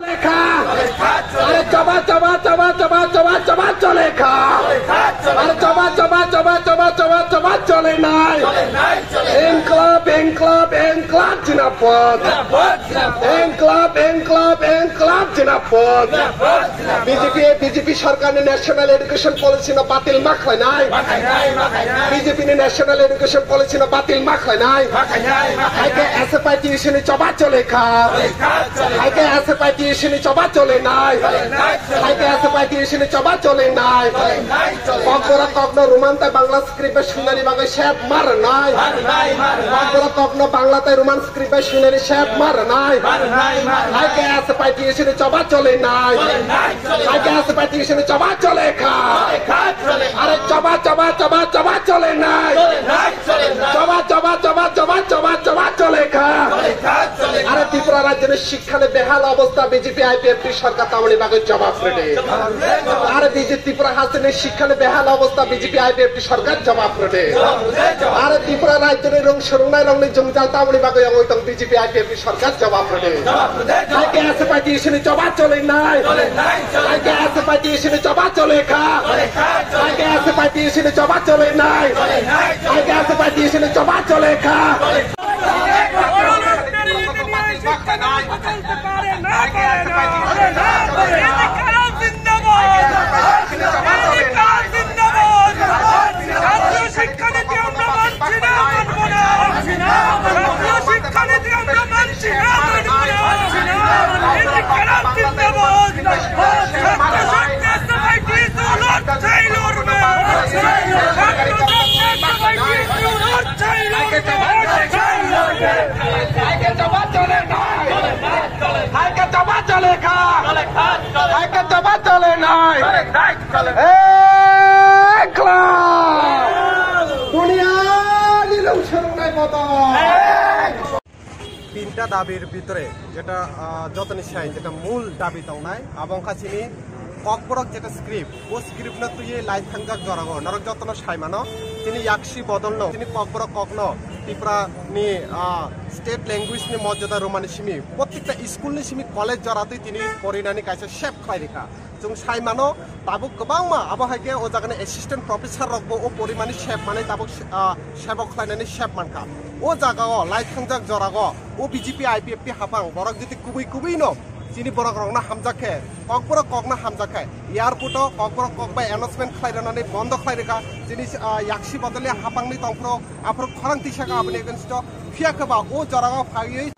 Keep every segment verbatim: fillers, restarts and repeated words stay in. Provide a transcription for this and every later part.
Lekha. Are choba choba choba choba choba choba chole kha. Are choba choba choba choba choba choba chole nai. Inklab, inklab, inklab jinapot. Inklab, inklab, inklab jinapot. B J P, B J P sarkar ni National Education Policy no batil ma khlai nai. B J P ni National Education Policy no batil ma khlai nai. Hai khe S F I T U C ni choba chole kha. Hai khe S F I T U C ni choba chole nai. Hai khe S F I T U C ni choba chole nai. Kokborok kokno Roman tei Bangla script bai swinani bagwi sep ma rwnai. Kokborok kokno Bangla tei Roman script bai swinani sep ma rwnai. Hai khe S F I T U C ni choba chole nai. Hai khe S F I T U C ni choba chole kha. Are choba choba choba choba chole nai. Choba choba choba choba choba choba chole kha. Are Tripura rajyoni shikkha ni behal obostha B J P I P F T sarkar tamoni bagwi jobab rwdi. Are B J P Tripura hasteni shikkha ni behal obostha B J P I P F T sarkar jobab rwdi. Are Tripura rajyoni rung swrwngnai rokni jwngjal tamoni bagwi wngwi tong B J P I P F T sarkar jobab rwdi. Hai khe S F I T U C ni choba chole nai. Hai khe S F I T U C ni choba chole kha. Hai khe S F I T U C ni choba chole nai. Hai khe S F I T U C ni choba chole kha. Hai khe choba chole nai. Ekla. Duniani rung swrwngnai bodol. Tinta dabir bhitore jeta, ah, jotoni sai jeta mul dabi tongnai, abo wngkha chini Kokborok jeta script, o script no twiwi lai thangjak jorago norok jotono sai mano, chini yaksi bodol no, chini Kokborok kokno Tripura ni, ah, state language ni mojada romani simi, prottekta school ni simi college jora twi tini porinani kaisa sep khlai rikha. Chwng sai mano, tabuk kwbangma abo hai khe o jagani assistant professor rokbo o porimani sep manwi tabuk, ah, sebok khlainani sep mankha. O jagao lai thangjak jorago o B J P I P F T haphang borok jiti kubui kubui no chini borok rokno hamjak khe, Kokborok kokno hamjak khe, airport o Kokborok kok bai announcement khlai rwnani bondo khlai rwkha. Chini, ah, yaksi bodolni haphangni tongphuru aphuru khorang tisa kha aboni against o, phiya khe ba o jorao phaiwi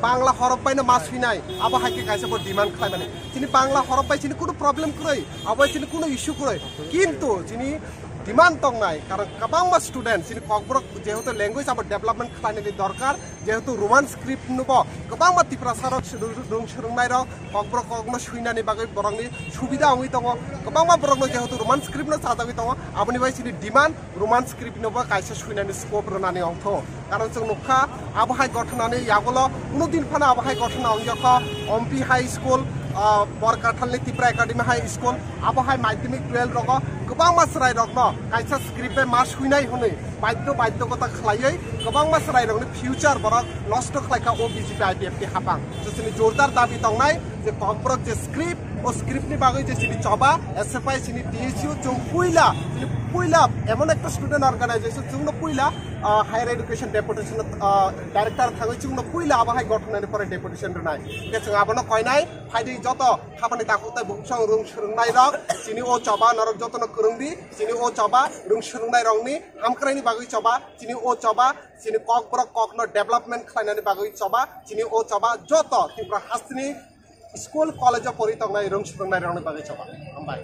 Bangla horop bai no ma swinai, abo hai khe kaisa bo demand khlai mani. Chini Bangla horop bai chini kunu problem kwrwi, abo bai chini kunu issue kwrwi. Kintu chini demand tongnai, karon kwbangma student chini Kokborok jehetu language abo development khlainani dorkar, jehetu Roman script no bo kwbangma Tiprasa rok rung swrwngnai rok Kokborok kokno swinani bagwi borokni subida wngwi tongo. Kwbangma borokno jehetu Roman script no chajagwi tongo, aboni bai chini demand Roman script no bo kaisa swinani scope rwnani ongtho. Karon chwng nukha, abo hai gothonani yagulo kuno din phano abo hai gothona ongya kho. Ompi High School, ah, Borkathalni Tipra Academy High School, abo hai madhyamik twelve rogo kwbangma chwrai rokno kaisa script bai ma swinai hwnwi baidhyo baidhyokota khlaiwi kwbangma chwrai rokni future borok nosto khlaikha o B J P I P F T haphang. So chini jordar dabi tongnai je Kokborok je script, o script ni bagwi je chini choba, S F I chini T S U chwng puila, chini puila emon ekta student organization chwngno puila, ah, higher education deputation, ah, director thangwi chwngno puila abo hai gothonani pore deputation rwnai. Hwnkhe chwng abono koinai, phaidi joto haphani takhuk tai bukhuk rung swrwngnai rok, chini o choba norok jotono kwrwngdi, chini o choba rung swrwngnai rokni hamkraini bagwi choba, chini o choba, chini Kokborok kokno development khlainani bagwi choba, chini o choba joto Tripura hasteni school, college o pori tongnai rung swrwngnai rokni bagwi choba. Hambai.